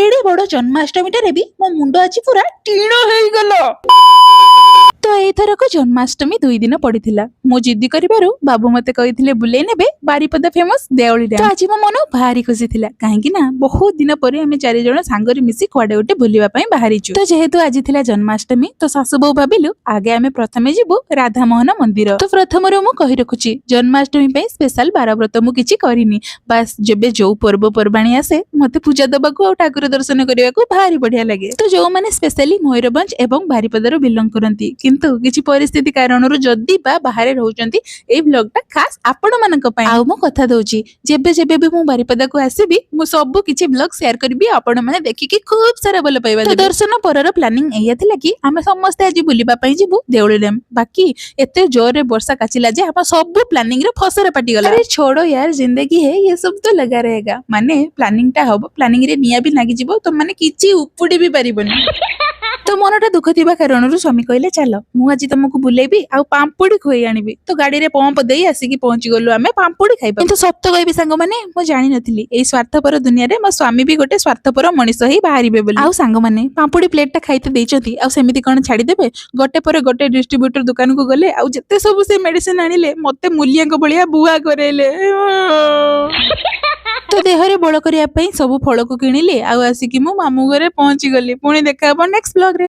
ଏଡେ ବଡ ଜନ୍ମାଷ୍ଟମୀଟାରେ ବି ମୋ ମୁଣ୍ଡ ଆଜି ପୁରା ଟିଣ ହେଇଗଲା। ତ ଏଇଥରକ ଜନ୍ମାଷ୍ଟମୀ 2 ଦିନ ପଡିଥିଲା। ମୁଁ ଜିଦ୍ଦି କରିବାରୁ ବାବୁ ମତେ କହିଥିଲେ ବୁଲେଇ ନେବେ ବାରିପଦା ଫେମସ ଦେଉଳି ଡ୍ୟାମ୍। ତ ଆଜି ମୋ ମନ ଭାରି ଖୁସି ଥିଲା, କାହିଁକି ନା ବହୁତ ଦିନ ପରେ ଆମେ ଚାରି ଜଣ ସାଙ୍ଗରେ ମିଶି କୁଆଡେ ଗୋଟେ ବୁଲିବା ପାଇଁ ବାହାରିଛୁ। ତ ଯେହେତୁ ଆଜି ଥିଲା ଜନ୍ମାଷ୍ଟମୀ, ତ ଶାଶୁ ବୋହୂ ଭାବିଲୁ ଆଗେ ଆମେ ପ୍ରଥମେ ଯିବୁ ରାଧାମୋହନ ମନ୍ଦିର। ତ ପ୍ରଥମରୁ ମୁଁ କହି ରଖୁଛି, ଜନ୍ମାଷ୍ଟମୀ ପାଇଁ ସ୍ପେଶାଲ ବାରବ୍ରତ ମୁଁ କିଛି କରିନି। ବାସ୍, ଯେବେ ଯୋଉ ପର୍ବପର୍ବାଣୀ ଆସେ, ମତେ ପୂଜା ଦବାକୁ ଆଉ ଠାକୁର ଦର୍ଶନ କରିବାକୁ ଭାରି ବଢିଆ ଲାଗେ। ତ ଯୋଉମାନେ ସ୍ପେଶାଲି ମୟୂରଭଞ୍ଜ ଏବଂ ବାରିପଦାରୁ ବିଲଙ୍ଗ କରନ୍ତି, କିନ୍ତୁ କିଛି ପରିସ୍ଥିତି କାରଣରୁ ଯଦି ବା ବାହାରେ ରହୁଛନ୍ତି, ଏଇ ବ୍ଲଗଟା ଖାସ୍ ଆପଣ ମାନଙ୍କ ପାଇଁ। ଆଉ ମୁଁ କଥା ଦଉଛି, ଯେବେ ଯେବେ ବି ମୁଁ ବାରିପଦାକୁ ଆସିବି, ମୁଁ ସବୁ କିଛି ବ୍ଲଗ ସେୟାର କରିବି। ଆପଣ ମାନେ ଦେଖିକି ଖୁବ ସାରା ଭଲ ପାଇବା ଦେବେ। ଦର୍ଶନ ପରର ପ୍ଲାନିଂ ଏଇଆ ଥିଲା କି ଆମେ ସମସ୍ତେ ଆଜି ବୁଲିବା ପାଇଁ ଯିବୁ ଦେଉଳି ଡ୍ୟାମ୍। ବାକି ଏତେ ଜୋରରେ ବର୍ଷା କାଚିଲା ଯେ ଆମ ସବୁ ପ୍ଲାନିଂ ରେ ଫସର ପାଟିଗଲା। अरे छोड़ो यार, जिंदगी है, ये सब तो लगा रहेगा। ମାନେ ପ୍ଲାନିଂ ଟା ହବ, ପ୍ଲାନିଂ ରେ ନିଆଁ ବି ଲାଗିଯିବ, ତ ମାନେ କିଛି ଉପୁଡି ବି ପାରିବନି। ତ ମନଟା ଦୁଃଖ ଥିବା କାରଣରୁ ସ୍ୱାମୀ କହିଲେ, ଚାଲ, ମୁଁ ଆଜି ତମକୁ ବୁଲେଇବି ଆଉ ପାମ୍ପୁଡି ଖୁଆଇ ଆଣିବି। ତ ଗାଡିରେ ପମ୍ପ ଦେଇ ଆସିକି ପହଞ୍ଚି ଗଲୁ ଆମେ ପାମ୍ପୁଡି ଖାଇବା। କିନ୍ତୁ ସତ କହିବି ସାଙ୍ଗମାନେ, ମୁଁ ଜାଣିନଥିଲି ଏଇ ସ୍ୱାର୍ଥପର ଦୁନିଆରେ ମୋ ସ୍ୱାମୀ ବି ଗୋଟେ ସ୍ୱାର୍ଥପର ମଣିଷ ହେଇ ବାହାରିବେ ବୋଲି। ଆଉ ସାଙ୍ଗମାନେ, ପାମ୍ପୁଡି ପ୍ଲେଟ ଟା ଖାଇତେ ଦେଇଛନ୍ତି, ଆଉ ସେମିତି କଣ ଛାଡିଦେବେ? ଗୋଟେ ପରେ ଗୋଟେ ଡିଷ୍ଟ୍ରିବ୍ୟୁଟର ଦୋକାନକୁ ଗଲେ ଆଉ ଯେତେ ସବୁ ସେ ମେଡିସିନ ଆଣିଲେ, ମତେ ମୂଲିଆଙ୍କ ଭଳିଆ ବୁହା କରେଇଲେ। ତ ଦେହରେ ବଳ କରିବା ପାଇଁ ସବୁ ଫଳକୁ କିଣିଲି ଆଉ ଆସିକି ମୁଁ ମାମୁଁ ଘରେ ପହଞ୍ଚି ଗଲି। ପୁଣି ଦେଖା ହବ ନେକ୍ସଟ ବ୍ଲଗରେ।